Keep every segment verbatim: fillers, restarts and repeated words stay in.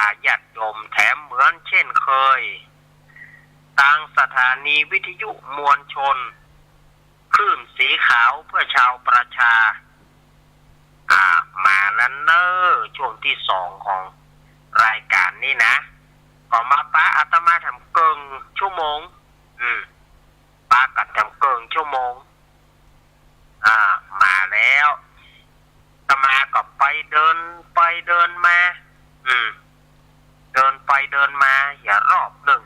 าญาติโยม แถมเหมือนเช่นเคย ตางสถานีวิทยุมวลชน คลื่นสีขาวเพื่อชาวประชา อ่า มาแล้วเน้อ ช่วงตี้สองของรายก๋านนี้นะ ก็มาปะอาตมาแถมเกิ่งชั่วโมง อืม ปะกั๋นแถมเกิ่งชั่วโมง อ่า มาแล้ว อาตมาก็ไปเดินไปเดินมา อืม เดินไปเดินมาอย่ารอบนึ่ง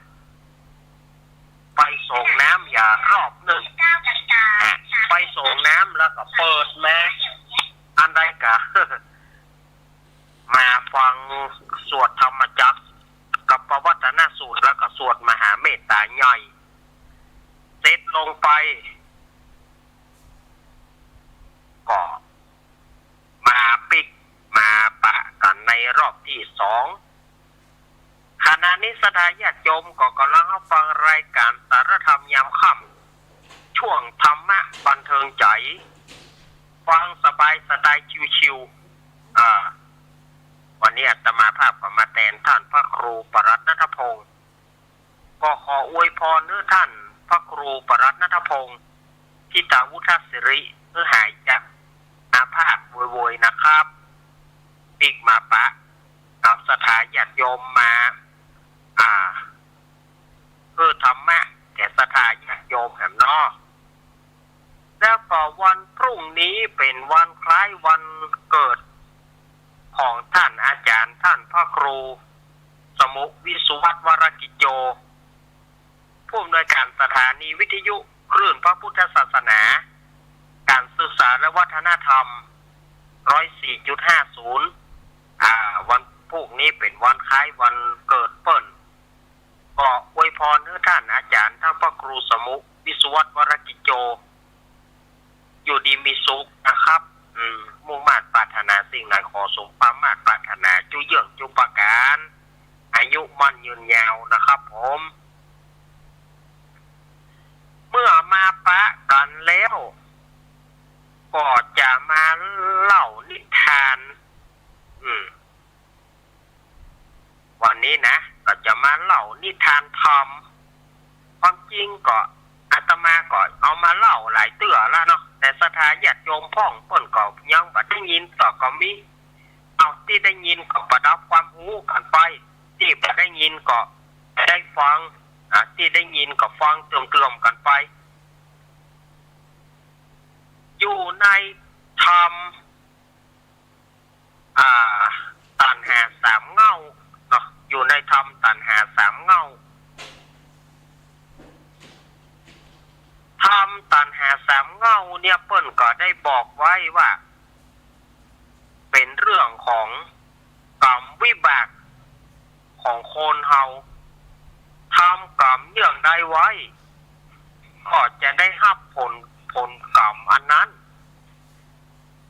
ไปส่งน้ำอย่ารอบนึ่ง อ่ะ ไปส่งน้ำแล้วก็เปิดมา อันใดกะ มาฟังสวดธรรมจักรกัปปวัตตนสูตร แล้วก็สวดมหาเมตตาใหญ่ เสร็จลงไป ก็มาปิ๊กมาปะกั๋นในรอบตี้สอง ขณะนี้ศรัทธาญาติโยมก็ก่ำลังฮับฟังรายก๋านสารธรรมยามค่ำ ช่วงธรรมะบันเทิงใจ๋ ฟังสบายสไตล์ชิวๆ อ่า วันนี้อาตมาภาพก็มาแตนต้านพระครูปรัตน์ณัฐพงษ์ ก็ขออวยพรหื้อต้านพระครูปรัตน์ณัฐพงษ์ ธิตาวุฒสิริ หื้อหายจากอาพาธโวยๆ นะครับ ปิ๊กมาปะกับศรัทธาญาติโยมมา อ่า หื้อธรรมะแก่ศรัทธาญาติโยมแหมเนาะ แล้วก็วันพรุ่งนี้เป๋นวันคล้ายวันเกิดของต้านอาจ๋ารย์ต้านพระครูสมุ วิสุวัฒน์ วรกิจโจ ผู้อำนวยก๋านสถานีวิทยุคลื่นพระพุทธศาสนา ก๋านศึกษาและวัฒนธรรม ร้อยสี่จุดห้าศูนย์ อ่า วันพรุ่งนี้เป๋นวันคล้ายวันเกิดเปิ้น ก็อวยพรหื้อต้านอาจ๋ารย์ต้านพระครูสมุ วิสุวัฒน์ วรกิจโจ อยู่ดีมีสุขนะครับ อืม มุ่งมาดปรารถนาสิ่งใดขอสมความมาดปรารถนาจุเยื่องจุประก๋าน อายุมั่นยืนยาวนะครับผม เมื่อมาปะกั๋นแล้ว ก็จะมาเล่านิทาน อืม วันนี้นะ ก็จะมาเล่านิทานธรรม ความจริงก็อาตมาก็เอามาเล่าหลายเตื้อแล้วเนาะ แต่ศรัทธาญาติโยมพ่องเปิ้นก็ยังบ่ได้ยินต่อก็มี เอา ตี้ได้ยินก็ประดับความฮู้กั๋นไป ตี้บ่ได้ยินก็ได้ฟัง อ่า ตี้ได้ยินก็ฟังเติมๆ กั๋นไป อยู่ในธรรม อ่า ตัณหาสามเง่าเนาะ อยู่ในธรรมตัณหาสามเง่า ธรรมตัณหาสามเง่าเนี่ยเปิ้นก็ได้บอกไว้ว่า เป๋นเรื่องของกรรมวิบากของคนเฮา ทำกรรมเยื่องใดไว้ ก็จะได้ฮับผล ผลกรรมอันนั้น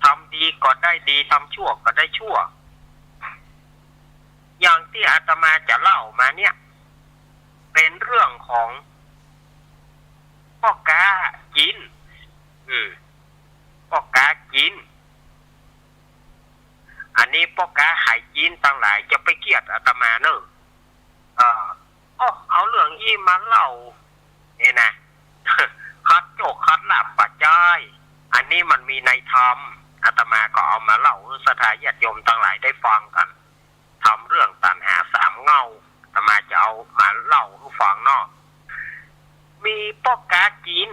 ทำดีก็ได้ดี ทำชั่วก็ได้ชั่ว อย่างตี้อาตมาจะเล่ามาเนี่ย เป๋นเรื่องของป้อก๊าจิ๊น อืม ป้อก๊าจิ๊น อันนี้ป้อก๊าขายจิ๊นตังหลายจะไปเกลียดอาตมาเน่อ เออ โอ้ เอาเรื่องอี้มาเล่า นี่นะ ขัดโจคขัดลาภบ่ใจ้ อันนี้มันมีในธรรม อาตมาก็เอามาเล่าหื้อศรัทธาญาติโยมตังหลายได้ฟังกั๋น ธรรมเรื่องตัณหาสามเง่า อาตมาจะเอามาเล่าหื้อฟังเนาะ มีป้อก๊าจิ๊น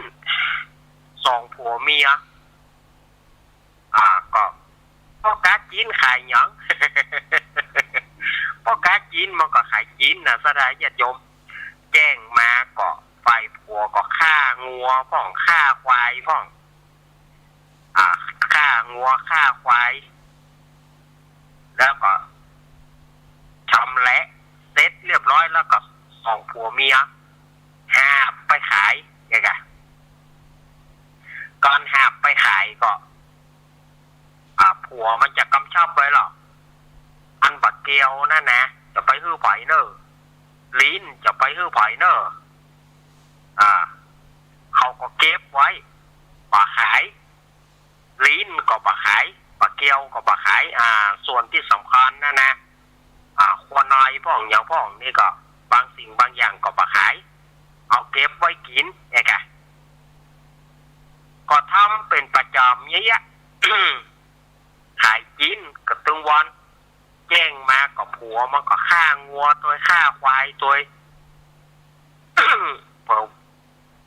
สองผัวเมีย อ่า ก็ป้อก๊าจิ๊นขายหยัง ป้อก๊าจิ๊นมันก็ขายจิ๊นน่ะ ศรัทธาญาติโยม แจ้งมาก็ฝ่ายผัวก็ฆ่างัวพ่อง ฆ่าควายพ่อง อ่า ฆ่างัวฆ่าควาย แล้วก็ชำแหละเสร็จเรียบร้อยแล้วก็สองผัวเมียหาบไปขาย เนี่ยกะ ก่อนหาบไปขายก็ อ่า ผัวมันจะกำชับไว้หรอก อันบ่าแก้วนั่นนะ จะไปหื้อใผเน่อ ลิ้นจะไปหื้อใผเน่อ อ่า เขาก็เก็บไว้ บ่าขาย ลิ้นก็บ่าขาย บ่าแก้วก็บ่าขาย อ่า ส่วนตี้สำคัญนั่นนะ อ่า ควรน อยพ่องหยังพ่องนี่ก็ บางสิ่งบางอย่างก็บ่ขาย เอาเก็บไว้กิ๋นเนี่ยกะ ก็ทำเป๋นประจ๋ำเนี่ย ขายจีนก็ตึงวัน แจ้งมาก็ผัวมันก็ฆ่างัวตวย ฆ่าควายตวย พอ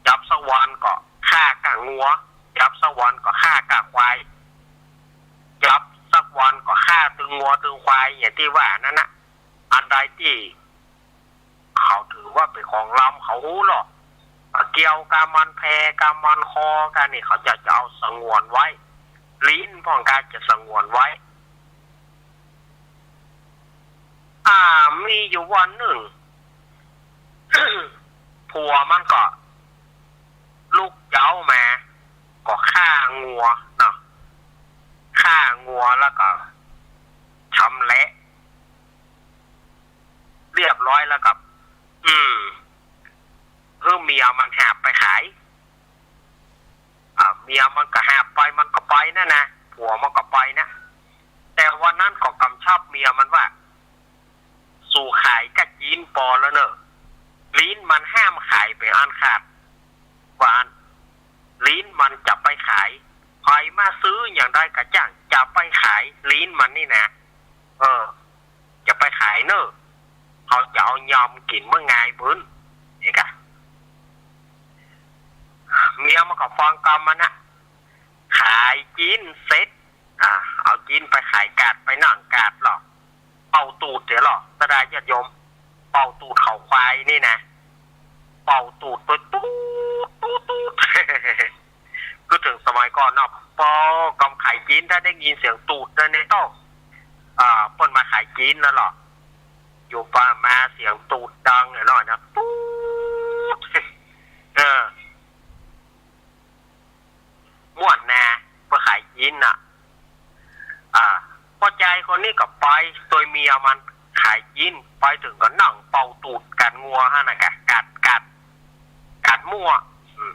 จับสักวันก็ฆ่าก้างัว จับสักวันก็ฆ่าก้าควาย จับสักวันก็ฆ่าตึงงัวตึงควาย อย่างตี้ว่านั้นนะ อันใดตี้เขาถือว่าเป๋นของลำ เขาฮู้ลอ เกี่ยวกับมันแผลกับมันคอกั๋นนี่ เขาจะ จะเอาสงวนไว้ ลิ้นพ่องก็จะสงวนไว้ อ่า มีอยู่วันนึ่ง ผัวมันก็ลุกเจ๊ามา ก็ฆ่างัวเนาะ ฆ่างัวแล้วก็ชำแหละ เรียบร้อยแล้วก็ อืม หื้อเมียมันหาบไปขาย อ่า เมียมันก็หาบไป มันก็ไปนั่นนะ ผัวมันก็ไปนะ แต่วันนั้นก็กำชับเมียมันว่า "สูขายก้าจีนปอแล้วเน่อ ลิ้นมันห้ามขายเป๋นอันขาด" ว่าอั้น "ลิ้นมันจะไปขาย ใผมาซื้ออย่างใดก็จ้าง จะไปขาย ลิ้นมันนี่นะ เออ จะไปขายเน่อ เขาจะเอายำกิ๋นเมื่องายปื้น" นี่กะ เมียมันก็ฟังกำมันนะ ขายจีนเสร็จ อ่า เอาจีนไปขายกาด ไปนั่งกาดลอ เป่าตูดเสียลอ ศรัทธาญาติโยม เป่าตูดเขาควายนี่นะ เป่าตูดตวย ตูด ตูด ตูด คือเถิงสมัยก่อนเนาะ ปอกำขายจีน ถ้าได้ยินเสียงตูดนะเนี่ย ต้อง อ่า เปิ้นมาขายจีนแล้วลอ อยู่ป่ามาเสียงตูดดังเนี่ยเนาะ นะ ตูด เออ ม่วนนา เปิ้นขายจีนน่ะ อ่า ป้อจายคนนี้ก็ไปตวยเมียมันขายจีน ไปเถิงก็นั่งเป่าตูดกาดงัวหั้นน่ะกะ กาด กาด กาดมั่ว อืม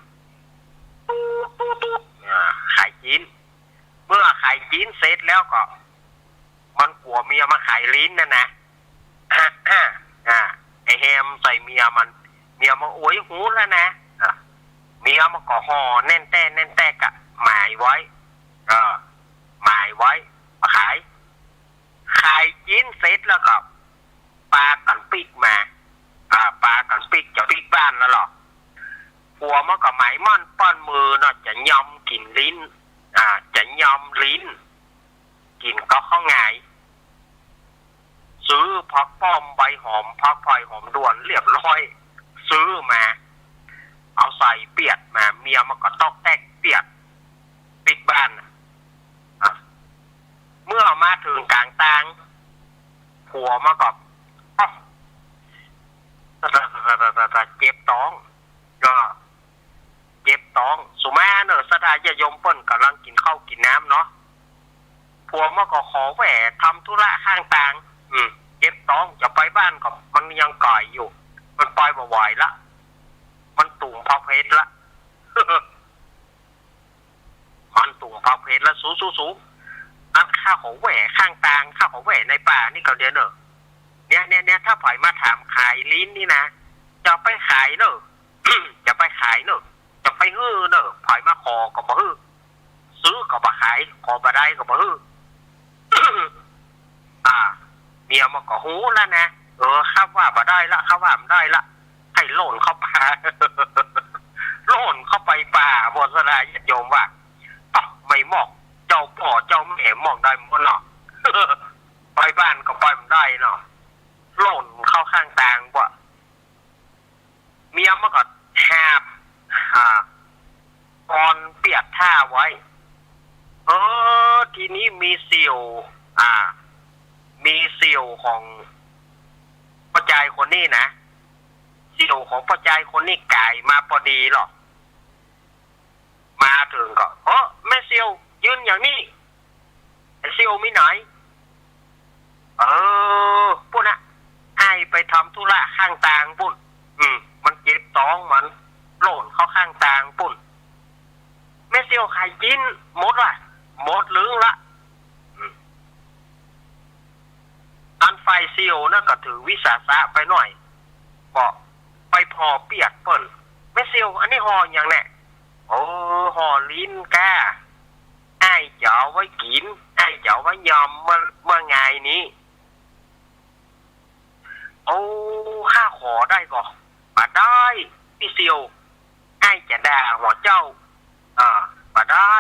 ตูด ตูด ตูด อ่า ขายจีน เมื่อขายจีนเสร็จแล้วก็ มันกั๋วเมียมาขายลิ้นนั่นนะ อ่า อ่า ไอ้แฮมใส่เมียมัน เมียมันโอยฮู้แล้วนะ อ่ะ เมียมันก็ห่อแน่นแต๊แน่นแต๊กะ หมายไว้ เออ หมายไว้ มาขาย ขายจีนเสร็จแล้วก็ ปากั๋นปิ๊กมา อ่า ปากั๋นปิ๊ก จะปิ๊กบ้านแล้วลอ ผัวมันก็หมายมั่นป้อนมือเนาะ จะยำกิ๋นลิ้น อ่า จะยำลิ้น กิ๋นกับข้าวหงาย ซื้อผักป้อมใบหอม ผักไผ่หอมด่วนเรียบร้อย ซื้อมา เอาใส่เปียดมา เมียมันก็ต๊อกแต๊กเปียด ปิ๊กบ้านน่ะ อ่ะ เมื่อมาเถิงก๋างตาง ผัวมันก็ อ๊ะ เจ็บต๊อง ก็ เจ็บต๊อง สุมาเน่อ ศรัทธาญาติโยมเปิ้นก่ำลังกิ๋นข้าวกิ๋นน้ำเนาะ ผัวมันก็ขอแหว่ทำธุระข้างตาง อืม เจ็บต๊อง จะไปบ้านก็มันยังก๋ายอยู่ มันไปบ่ไหวละ มันตุ่มผักเผ็ดละ มันตุ่มผักเผ็ดละ สู สู สู อันข้าขอแหว่ข้างตาง ข้าขอแหว่ในป่านี่ก่อนเดียวเน่อ เนี่ย เนี่ย เนี่ย ถ้าใผมาถามขายลิ้นนี่นะ จะไปขายเน่อ จะไปขายเน่อ จะไปหื้อเน่อ ใผมาขอก็บ่หื้อ ซื้อก็บ่ขาย ขอบ่ได้ก็บ่หื้อ อ่า เมียมันก็ฮู้แล้วนะ เออ ข้าว่าบ่ได้ละ ข้าว่าบ่ได้ละ ให้โล่นเข้าป่า โล่นเข้าไปป่า ศรัทธาญาติโยมว่า อ๊ะ ไม่มอก เจ้าป้อเจ้าแม่มอกได้หมดเนาะ ไปบ้านก็ไปบ่ได้เนาะ โล่นเข้าข้างตางบ่ เมียมันก็หาบ อ่า กอนเปียดท่าไว้ เออ ทีนี้มีเสี่ยว อ่า มีเสี่ยวของป้อจายคนนี้นะ เสี่ยวของป้อจายคนนี้ก๋ายมาปอดีลอ มาเถิงก็ เออ แม่เสี่ยว ยืนอย่างนี้ ไอ้เสี่ยวมีไหน เออ ปุ้นน่ะ อ้ายไปทำธุระข้างตางปุ้น อืม มันเจ็บต๊อง มันโล่นเข้าข้างตางปุ้น แม่เสี่ยวขายจีนหมดละ หมดลึงละ อืม อันฝ อ้เสี่ยวนั้นก็ถือวิสาสะไปหน่อย ก็ไปผ่อเปียดเปิ้น แม่เสี่ยว อันนี้ห่อหยังแน่ โอ้ ห่อลิ้นก้า อ้ายจะเอาไว้กิ๋น อ้ายจะเอาไว้ยอมเมื่อ เมื่อไงนี้ โอ้ ข้าขอได้ก่อ บ่ได้ ปี้เสี่ยว อ้ายจะด่าหัวเจ้า อ่า บ่ได้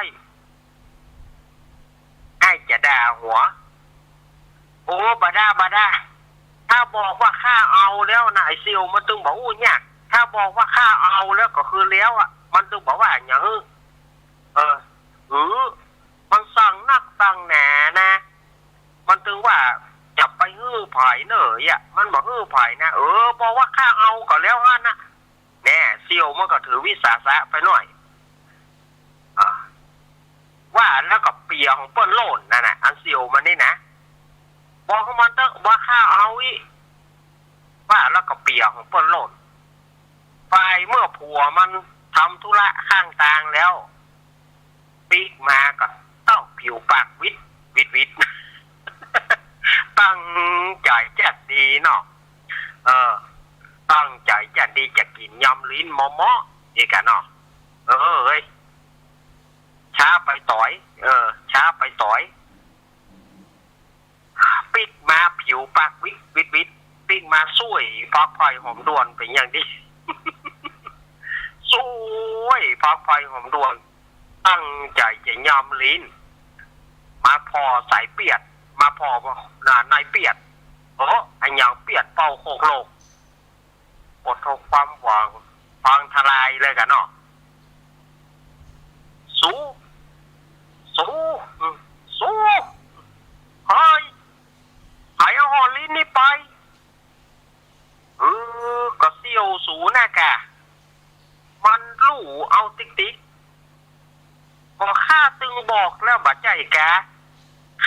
อ้ายจะด่าหัว โอ้ บ่ด่า บ่ด่า ถ้าบอกว่าข้าเอาแล้วนะ ไอ้เสี่ยวมันตึงบ่อู้ยาก ถ้าบอกว่าข้าเอาแล้วก็คือแล้วอะ มันตึงบ่ว่าหยัง เออ เออ มันสั่งนักสั่งหนานะ มันตึงว่าจะไปหื้อใผเน่ออะ มันบ่หื้อใผนะ เออ บอกว่าข้าเอาก็แล้วหั้นนะ แน่ เสี่ยวมันก็ถือวิสาสะไปหน่อย อ่า ว่าแล้วก็เปียของเปิ้นโล่นนั่นน่ะ อันเสี่ยวมันนี่นะ บอกของมันเต๊อะว่าข้าเอาอี้ ว่าแล้วก็เปียของเปิ้นโล่น ฝ่ายเมื่อผัวมันทำธุระข้างตางแล้ว ปิ๊กมาก็เต้าผิวปากวิดวิดวิด ตั้งใจ๋จัดดีเนาะ เออ ตั้งใจ๋จัดดีจะกิ๋นยอมลิ้นเหมาะๆ นี่กะเนาะ เออ เอ้ย ช้าไปต๋อย เออ ช้าไปต๋อย ปิ๊กมาผิวปากวิดวิดวิด ปิ๊กมาสวยฟอกไฟหอมด่วนเป๋นอย่างดี สวยฟอกไฟหอมด่วน ตั้งใจ๋จะยอมลิ้น มาผ่อสายเปียด มาผ่อ น่ะ นายเปียด โอ้ อะหยังเปียดเป่าโคกโลก โอ้โธ่ ความหวังพังทลายเลยกะเนาะ สู สู อืม สู เฮ้ย ใผเอาห่อลิ้นนี่ไป เออ ก็เสี่ยวสูน่ะกะ มันลู่เอาติ๊กๆ ก็ข้าตึงบอกแล้วบ่ใจ้กา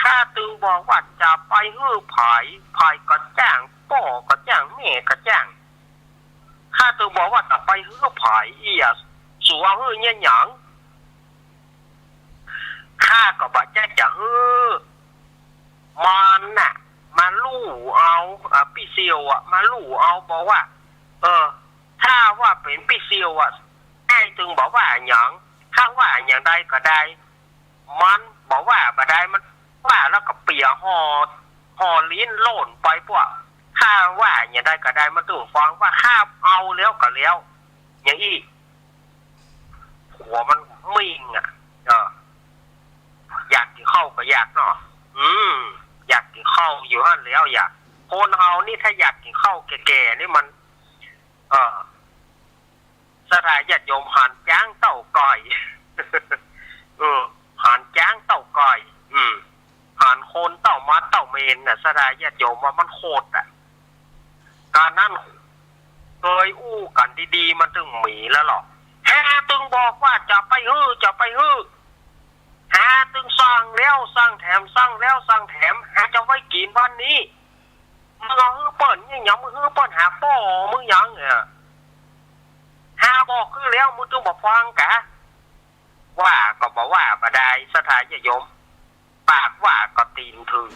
ข้าตึงบอกว่าจะไปหื้อใผ ใผก็จ้าง ป้อก็จ้าง แม่ก็จ้าง ข้าตึงบอกว่าจะไปหื้อใผ อี้อะ สูเอาหื้อเยียะหยัง ข้าก็บ่ใจ้จะหื้อ มันน่ะ มาลู่เอา อ่า ปี้เสี่ยวอะ มาลู่เอา บอกว่า เออ ถ้าว่าเป๋นปี้เสี่ยวอะ อ้ายตึงบ่ว่าหยัง ข้าว่าหยังใดก็ได้ มันบ่ว่าบ่ได้ มันว่าแล้วก็เปียห่อ ห่อลิ้นโล่นไปป้ว ข้าว่าหยังใดก็ได้ มันตึงฟังว่าข้าเอาแล้วก็แล้ว อย่างอี้ ผัวมันมิ่งอะ เออ อยากกิ๋นข้าวก็อยากเนาะ อืม อยากกิ๋นข้าวอยู่หั้นแล้วอยาก คนเฮานี่ถ้าอยากกิ๋นข้าวแก่ๆ นี่มัน เออ ศรัทธาญาติโยม หันจ๊างเต้าก้อย เออ หันจ๊างเต้าก้อย อืม หันคนเต้าหมาเต้าเมนน่ะ ศรัทธาญาติโยม ว่ามันโคตรอะ ก๋านนั้นเกยอู้กั๋นดีๆ มันตึงมีแล้วเหรอ หาตึงบอกว่าจะไปหื้อ จะไปหื้อ หาตึงสั่งแล้วสั่งแถม สั่งแล้วสั่งแถม หาจะไว้กิ๋นวันนี้ มึงเอาหื้อเปิ้นเนี่ยหยัง มึงหื้อเปิ้นหาป้อมึงหยังเนี่ย หาบอกหื้อแล้ว มึงตึงบ่ฟังกา ว่าก็บ่ว่าบ่ได้ ศรัทธาญาติโยม ปากว่าก็ตี๋นถึง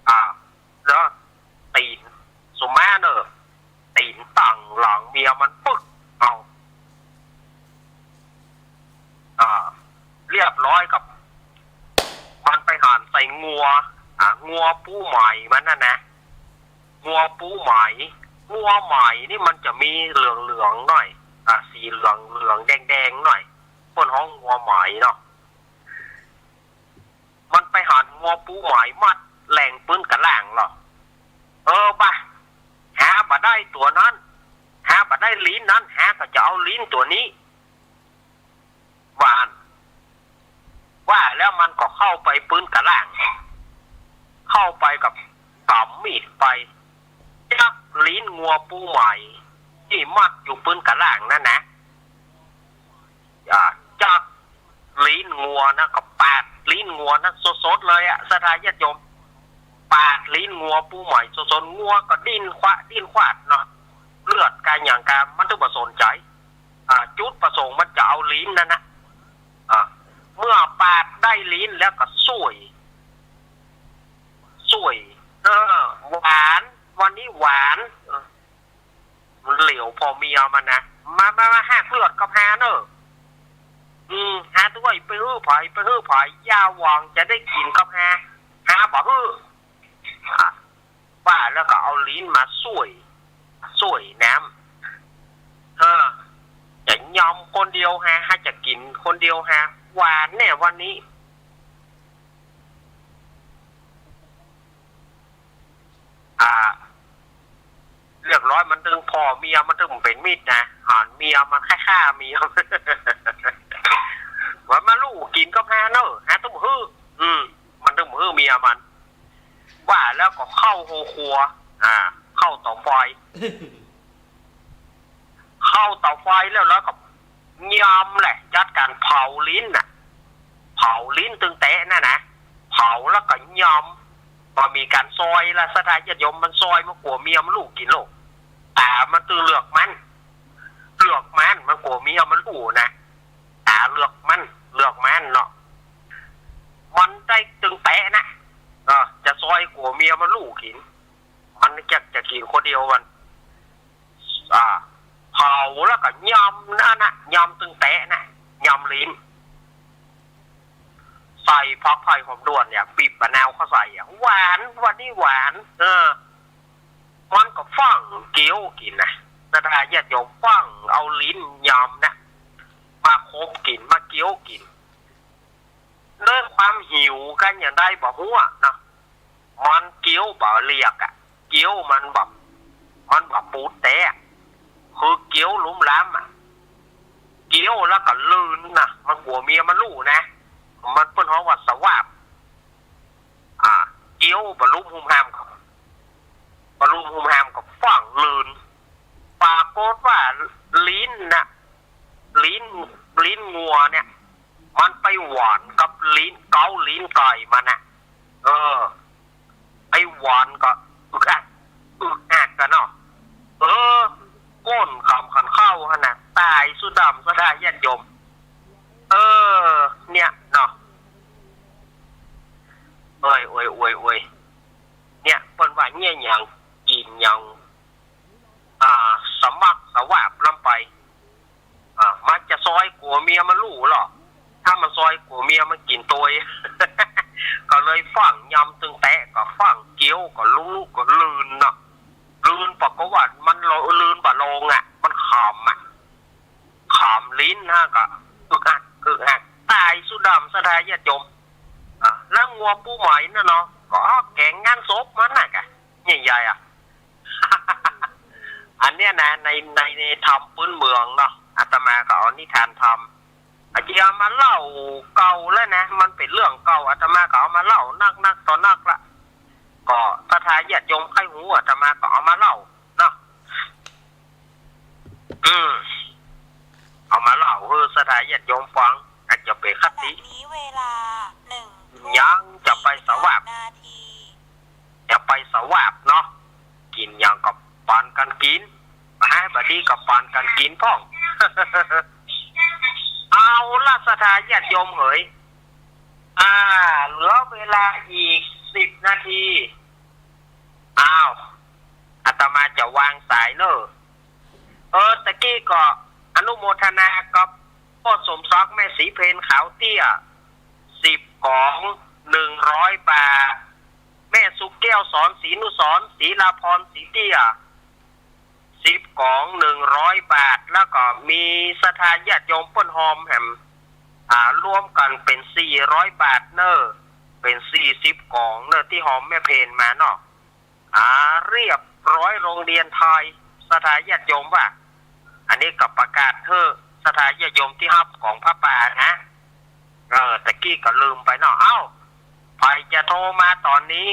อ่า เนาะ ตี๋น สุมาเนอะ ตี๋นตั้งหลังเมียมันปึ๊ก เอา อ่า เรียบร้อยกับ มันไปหันใส่งัว อ่า งัวปูใหม่มันน่ะนะ งัวปูใหม่ งัวใหม่นี่มันจะมีเหลืองๆ หน่อย อ่า สีเหลืองๆ แดงๆ หน่อย เปิ้นฮ้องงัวใหม่เนาะ มันไปหันงัวปูใหม่มัดแหล่งปื๊นกะล่างเหรอ เออ บ่า หาบ่ได้ตั๋วนั้น หาบ่ได้ลิ้นนั้น หาก็จะเอาลิ้นตั๋วนี้ ว่าอั้น ว่าแล้วมันก็เข้าไปปื๊นกะล่าง เข้าไปกับกำมีดไป จับลิ้นงัวปูใหม่ ตี้มัดอยู่ปื๊นกะล่างนั้นนะ อ่า จับลิ้นงัวนะ ก็ปาดลิ้นงัวนะ สดๆ เลยอะ ศรัทธาญาติโยม ปาดลิ้นงัวปูใหม่สดๆ งัวก็ดิ้นขวาด ดิ้นขวาดเนาะ เลือดกาหยังกา มันตึงบ่สนใจ๋ อ่า จุดประสงค์มันจะเอาลิ้นนั้นนะ อ่า เมื่อปาดได้ลิ้นแล้วก็ส่วย ส่วย เออ หวาน วันนี้หวาน เออ มันเหลียวผ่อเมียมันนะ มา มา มาหากเลือดกับฮาเน่อ อืม ฮาตวย ไปหื้อใผ ไปหื้อใผ อย่าหวังจะได้กิ๋นกับฮา ฮาบ่หื้อ อ่ะ ว่าแล้วก็เอาลิ้นมาส่วย ส่วยน้ำ เออ จะยอมคนเดียวฮา ฮาจะกิ๋นคนเดียวฮา หวานแน่วันนี้ อ่า เรียบร้อย มันตึงผ่อเมียมันตึงเป๋นมิตรนะ หันเมียมันฆ่าๆ เมีย ว่ามาลู่กิ๋นกับฮาเน่อ ฮาตึงหื้อ อืม มันตึงหื้อเมียมัน ว่าแล้วก็เข้าหัวครัว อ่า เข้าเต๋าฟอย เข้าเต๋าฟอยแล้ว แล้วก็ยอมแหละ จัดก๋านเผาลิ้นน่ะ เผาลิ้นตึงแต๊ะนั่นนะ เผาแล้วก็ยอม บ่มีก๋านซอยละ ศรัทธาญาติโยม มันซอยมันกั๋วเมียมันลู่กิ๋นโลก ต๋ามันตึงเลือกมัน เลือกมัน มันกั๋วเมียมันลู่นะ ต๋าเลือกมัน เลือกมันเนาะ มันได้ตึงแต๊ะนะ เออ จะซอยกั๋วเมียมันลู่กิ๋น มันจะ จะกิ๋นคนเดียวมัน อ่า เผาแล้วก็ยอมนั่นนะ ยอมตึงแต๊ะนะ ยอมลิ้น ใส่ผักไผ่หอมด้วนเนี่ย บีบมะนาวเข้าใส่อะ หวาน วันนี้หวาน เออ มันก็ฟั่งเคี้ยวกิ๋นนะ ศรัทธาญาติโยม ฟั่งเอาลิ้นยอมนะ มาขบกิ๋น มาเคี้ยวกิ๋น ด้วยความหิวกั๋นอย่างใดบ่ฮู้เนาะ มันเคี้ยวบ่เรียกอะ เคี้ยวมันแบบ มันแบบปูดแต๊อะ คือเคี้ยวลุ่มล้ำอะ เคี้ยวแล้วก็ลืนนะ มันกั๋วเมียมันลู่นะ มันเปิ้นฮ้องว่าสวาบ อ่า เคี้ยวบ่ลุ่มหุมหามก็ บ่ลุ่มหุมหามก็ฟั่งลืน ปรากฏว่าลิ้นน่ะ ลิ้น ลิ้นงัวเนี่ย มันไปหวานกับลิ้น เก๊าลิ้นไก่มันน่ะ เออ ไปหวานก็อึกอัก อึกอักกั๋นเนาะ เออ ก้นกำขันเข้าหั้นน่ะ ต๋ายสุดดำ ศรัทธาญาติโยม เออ เนี่ยเนาะ โอ้ย โอ้ย โอ้ย โอ้ย เนี่ย เปิ้นว่าเยียะหยัง กิ๋นหยัง อ่า สมักสวาบล้ำไป อ่า มันจะซอยกั๋วเมียมันลู่ลอ ถ้ามันซอยกั๋วเมียมันกิ๋นตวย ก็เลยฟั่งยอมตึงแต๊ะ ก็ฟั่งเคี้ยว ก็ลุ่มๆ ก็ลืนเนาะ ลืนปรากฏว่ามันโล ลืนบ่ลงอะ มันขำอะ ขำลิ้นนะ ก็อึกอัก อึกอัก ต๋ายสุดดำ ศรัทธาญาติโยม อ่า แล้วงัวปูไหมนั่นเนาะ ก็แก๋งงานศพมันน่ะกะ ใหญ่ๆ อะ อันเนี้ยนะ ใน ใน ในธรรมพื้นเมืองเนาะ อาตมาก็เอานิทานธรรม อาจจะเอามาเล่าเก่าแล้วนะ มันเป๋นเรื่องเก่า อาตมาก็เอามาเล่านักๆ ต่อนักละ ก็ศรัทธาญาติโยมใค่ฮู้ อาตมาก็เอามาเล่าเนาะ อืม เอามาเล่าหื้อศรัทธาญาติโยมฟัง อาจจะเป๋นคติ ขณะนี้เวลาหนึ่งทุ่ม ยังจะไปสวาบ สี่สิบสองนาที จะไปสวาบเนาะ กิ๋นหยังก็ปันกั๋นกิ๋น ฮะ บ่ดีก็ปันกั๋นกิ๋นพ่อง เอาละศรัทธาญาติโยมเหย อ่า เหลือเวลาอีกสิบนาที อ้าว อาตมาจะวางสายเน่อ เออ ตะกี้ก็อนุโมทนากับป้อสมศักดิ์ แม่ศรีเพญขาวเตี้ย สิบก๋อง หนึ่งร้อยบาท แม่สุขแก้ว สอนศรีนุสรณ์ ศรีลาพร ศรีเตี้ย สิบก๋อง หนึ่งร้อยบาท แล้วก็มีศรัทธาญาติโยมเปิ้นฮอมแหม อ่า รวมกั๋นเป๋นสี่ร้อยบาทเน่อ เป๋นสี่สิบก๋องเน่อ ตี้ฮอมแม่เพญมาเนาะ อ่า เรียบร้อย โรงเรียนไทย ศรัทธาญาติโยมว่า อันนี้ก็ประกาศหื้อศรัทธาญาติโยมตี้ฮับก๋องผ้าป่านะ เออ ตะกี้ก็ลืมไปเนาะ เอ้า ใผจะโทรมาต๋อนนี้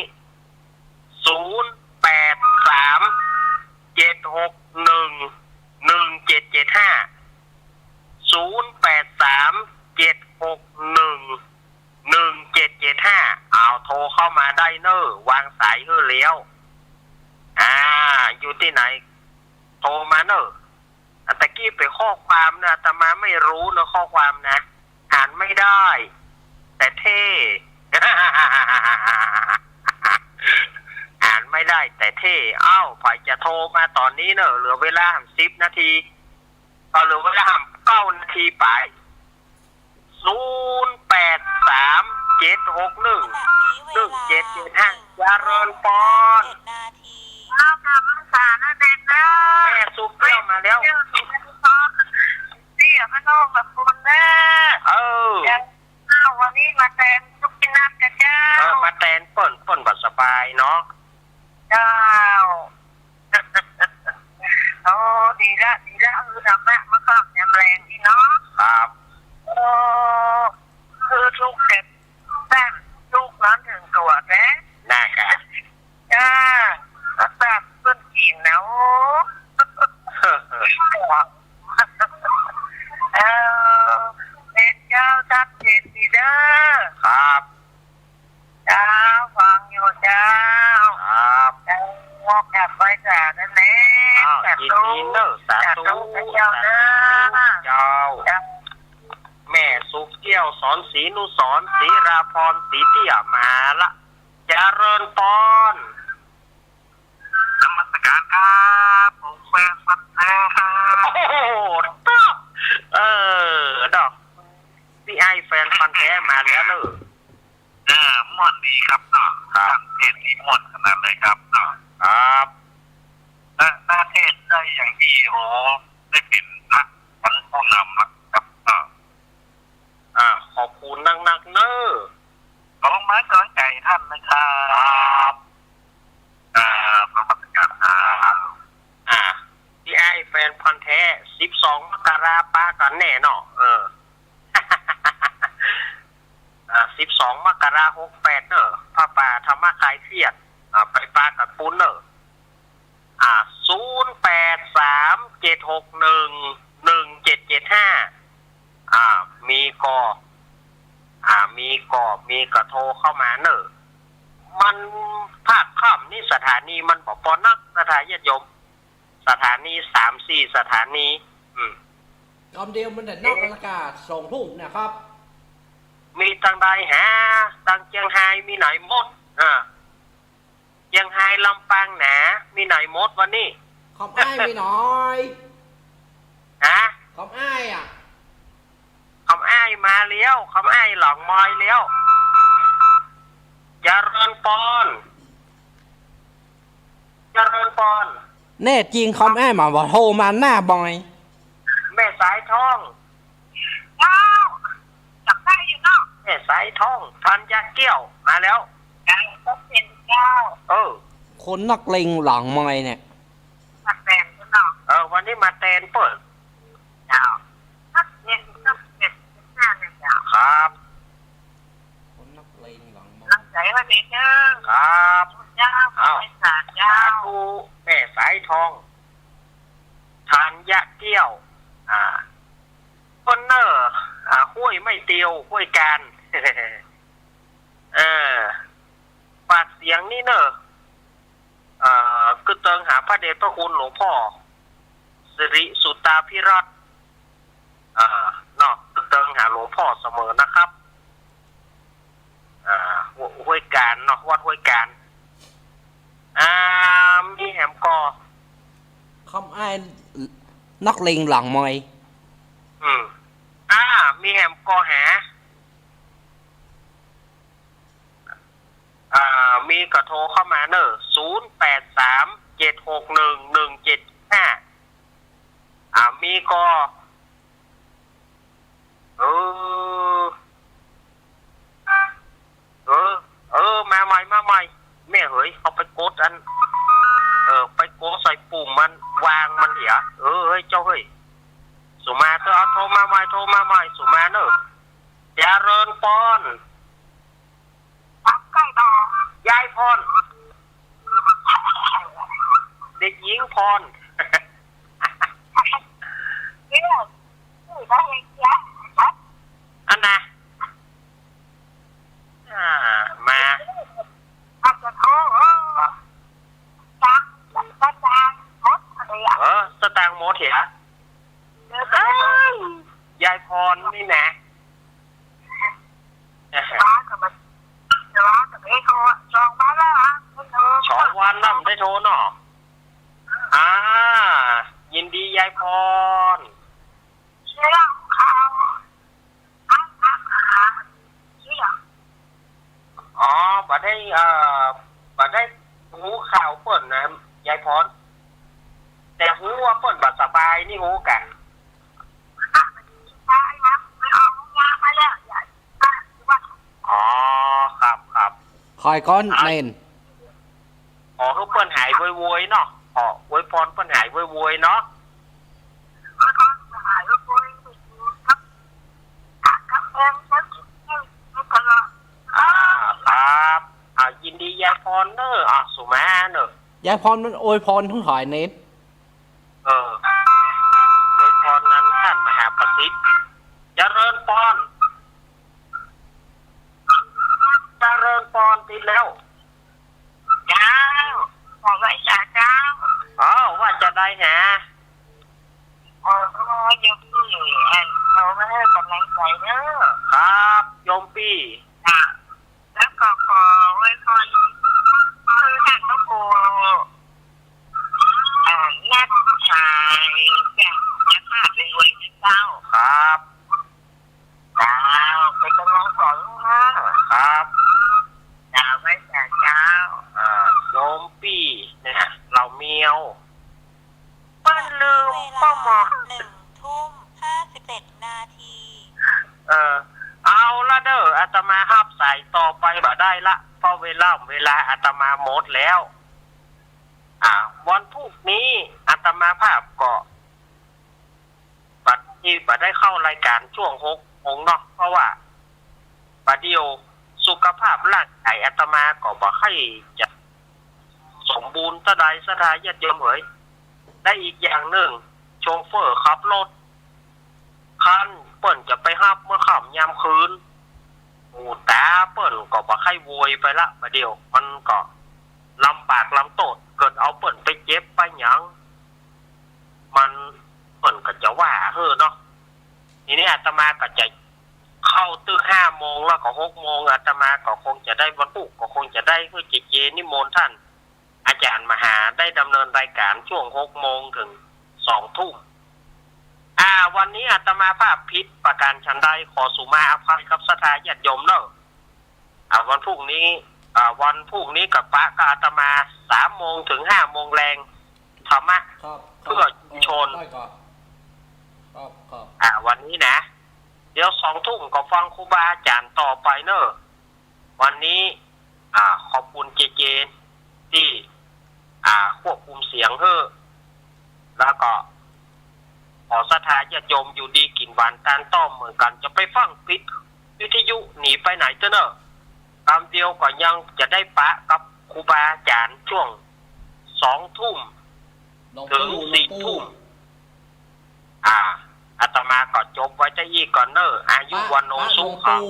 ศูนย์แปดสาม เจ็ดหกหนึ่ง หนึ่งเจ็ดเจ็ดห้า ศูนย์แปดสาม เจ็ดหกหนึ่ง หนึ่งเจ็ดเจ็ดห้า เอาโทรเข้ามาได้เน่อ วางสายหื้อแล้ว อ่า อยู่ตี้ไหน โทรมาเน่อ อันตะกี้เป๋นข้อความนะ อาตมาไม่รู้นะ ข้อความนะ อ่านไม่ได้ แต่เท่ อ่านไม่ได้ ได้แต่เท่ เอ้า ใผจะโทรมาต๋อนนี้เน่อ เหลือเวลาห้ำสิบนาที เอ่อ เหลือเวลาห้ำเก้านาทีไป ศูนย์แปดสาม เจ็ดหกหนึ่ง หนึ่งเจ็ดเจ็ดห้า เจริญปอน ครับ นมัสก๋านนะเด่นนะ แม่สุกแก้วมาแล้ว เตี้ยพระนครสกลนะ เออ เจ้า วันนี้มาแตนลูกชิ้นนัดกับเจ้า เออ มาแตนเปิ้น เปิ้นบ่สบายเนาะ เจ้า โอ้ ดีละ ดีละ คือธรรมะมาก่อนยามแลงนี่เนาะ ครับ โอ้ คือทุกข์แต่แต้มทุกข์นั้นถึงตั๋วแต๊ น่าค่ะ เออ แล้วแต้มเปิ้นกิ๋นนะ โอ้ เออ แม่นเจ้า ชัดเจนดีเด้อ ครับ เจ้า ฟังอยู่เจ้า ครับ เจ้า กราบไหว้สาธุนั่นแหละ อ้าว สาธุ ยินดีเนอะ สาธุ สาธุเจ้าเนอะ สาธุเจ้า เจ้า แม่สุกแก้ว สอนศรีนุสรณ์ ศรีราพร ศรีเตี้ย มาละ เจริญปอน นมัสก๋านครับ ผมแฟนพันธุ์แท้ครับ โอ้โห เออ ดอก พี่ไอ้แฟนพันธุ์แท้มาแล้วเนอะ เออ ม่วนดีครับเนาะ ครับ เทศน์นี่ม่วนขนาดเลยครับเนาะ ครับ และ และเทศน์ได้อย่างอี้ โอ้ ได้เป๋นพระสันผู้นำละครับเนาะ อ่า ขอบคุณนักๆ เน่อ ขอมากำลังใจ๋ต้านนะครับ ครับ อ่า นมัสก๋านครับ อ่า พี่ไอ้แฟนพันธุ์แท้ สิบสองมกราปะกั๋นแน่เนาะ เออ อ่า สิบสองมกราหกแปดเน่อ ผ้าป่าธรรมะคลายเครียด อ่า ไปปะกั๋นปู๊นเน่อ อ่า ศูนย์แปดสาม เจ็ดหกหนึ่ง หนึ่งเจ็ดเจ็ดห้า อ่า มีก่อ อ่า มีก่อ มีก็โทรเข้ามาเน่อ มันภาคค่ำนี่สถานีมันบ่ปอนัก ศรัทธาญาติโยม สถานีสามสี่สถานี อืม กำเดียวมันได้นอกอากาศสองทุ่มนะครับ มีตังใดหา ตังเจียงฮายมีไหนหมด อ่า เจียงฮายลำปางหนา มีไหนหมดวันนี้ คำอ้ายมีไหน ฮะ คำอ้ายอะ คำอ้ายมาแล้ว คำอ้ายหลังไมค์แล้ว เจริญปอน เจริญปอน แน่จริงคำอ้ายมาบ่โทรมาหน้าบ่อย แม่สายทอง เจ้า จับได้อยู่เนาะ แม่สายทอง ธัญญาแก้ว มาแล้ว เจ้า ก็เป็นเจ้า เออ คนนักเลงหลังไมค์เนี่ย มาแตนเนาะ เออ วันนี้มาแตนเปิ้น เจ้า นักเลงก็เป็นหน้าเลยเจ้า ครับ คนนักเลงหลังไมค์ หลังใจ๋วันนี้เจ้า ครับ เจ้า อ้าว บริษัทเจ้า สาธุ แม่สายทอง ธัญญาแก้ว อ่า เปิ้นเน่อ อ่า ห้วยไม้เตียว ห้วยการ เออ ฝากเสียงนี่เน่อ เอ่อ กึ๊ดเติงหาพระเดชพระคุณหลวงพ่อ สิริสุตตาภิรัตน์ อ่า เนาะ กึ๊ดเติงหาหลวงพ่อเสมอนะครับ อ่า ห้วย ห้วยการเนาะ วัดห้วยการ อ่า มีแหมก่อ คำอ้ายนักเลงหลังไมค์ อืม อ่า มีแหมก่อหา อ่า มีก็โทรเข้ามาเน่อ ศูนย์แปดสาม เจ็ดหกหนึ่ง หนึ่งเจ็ดห้า อ่า มีก็ เออ เออ เออ มาใหม่ มาใหม่ แม่เหย เอาไปกดอัน เออ ไปกดใส่ปุ่มมัน วางมันเหีย เออ เฮ้ย เจ้าเฮ้ย สุมาเถอะ เอาโทรมาใหม่ โทรมาใหม่ สุมาเน่อ เจริญปอน ยายพร เด็กหญิงพร อันน่ะ อ่า มา เออ สตางค์หมดเหีย เอ้ย ยายพรนี่นะ สองวันแล้ว ได้โทรเนาะ อ่า ยินดียายพร เรื่องข่าว อ๋อ บ่ได้ เอ่อ บ่ได้ฮู้ข่าวเปิ้นนะ ยายพร แต่ฮู้ว่าเปิ้นบ่สบายนี่ฮู้กะ อ๋อ ครับ ครับ ขอก่อน อ่า เณร ขอหื้อเปิ้นหายไวๆ เนาะ ขออวยพรเปิ้นหายไวๆ เนาะ อ่า ครับ อ่า ยินดียายพรเน่อ อ่า สุมาเน่อ ยายพรมันอวยพรหื้อหายเณร เออ อวยพรนันท่านมหาประสิทธิ์ เจริญพร เจริญพร ติดแล้ว เจ้า ขอไหว้สาเจ้า อ้าว ว่าจะได้หา เออ โยมปี้ อัน โทรมาหื้อกำลังใจ๋เน่อ ครับ โยมปี้ จ้ะ แล้วก็ขออวยพร คือท่านพระครู เอ่อ นัดหายจากนักฆ่าเป็นรวยเจ้า ครับ เจ้า เป็นกำลังสอนนะ ครับ เจ้า ไหว้สาเจ้า อ่า โยมปี้เนี่ย เหล่าเมียว เปิ้นลืมป้อหมอ เวลาหนึ่งทุ่มห้าสิบเจ็ดนาที เออ เอาละเน่อ อาตมาฮับสายต่อไปบ่ได้ละ เพราะเวลา เวลาอาตมาหมดแล้ว อ่า วันพรุ่งนี้อาตมาภาพก็ บ่าดนี้บ่ได้เข้ารายก๋านช่วงหกโมงเนาะ เพราะว่าบ่าเดี่ยวสุขภาพร่างก๋ายอาตมาก็บ่ค่อยจะสมบูรณ์เต้าใด ศรัทธาญาติโยมเหย และอีกอย่างนึ่ง โชเฟอร์ขับรถ คันเปิ้นจะไปฮับเมื่อค่ำยามคืน หูต๋าเปิ้นก็บ่ใค่โวยไปละ บ่าเดี่ยวมันก็ลำบากลำโต้ษ เกิดเอาเปิ้นไปเจ็บไปหยัง มัน เปิ้นก็จะว่าหื้อเนาะ ทีนี้อาตมาก็จะเข้าตึกห้าโมง แล้วก็หกโมง อาตมาก็คงจะได้ วันพุธก็คงจะได้หื้อเจเจนิมนต์ท่านอาจ๋ารย์มหาได้ดำเนินรายก๋านช่วงหกโมงเถิงสองทุ่ม อ่า วันนี้อาตมาภาพผิดประก๋านฉันใด ขอสุมาอภัยกับศรัทธาญาติโยมเน่อ อ่า วันพรุ่งนี้ อ่า วันพรุ่งนี้ก็ปะกับอาตมาสามโมงเถิงห้าโมงแลง ธรรมะ ครับ เพื่อชุมชน ได้ครับ ครับ ครับ อ่า วันนี้นะ เดี๋ยวสองทุ่มก็ฟังครูบาอาจ๋ารย์ต่อไปเน่อ วันนี้ อ่า ขอบคุณเจเจ ตี้ อ่า ควบคุมเสียงหื้อ แล้วก็ขอศรัทธาญาติโยมอยู่ดีกิ๋นหวานตานต้อมเหมือนกั๋น จะไปฟังปิดวิทยุหนีไปไหนเต๊อะเน่อ กำเดียวก็ยังจะได้ปะกับครูบาอาจ๋ารย์ช่วงสองทุ่มเถิงสี่ทุ่ม อ่า อาตมาก็จบไว้เต้าอี้ก่อนเน่อ อายุ วัณโณ สุขัง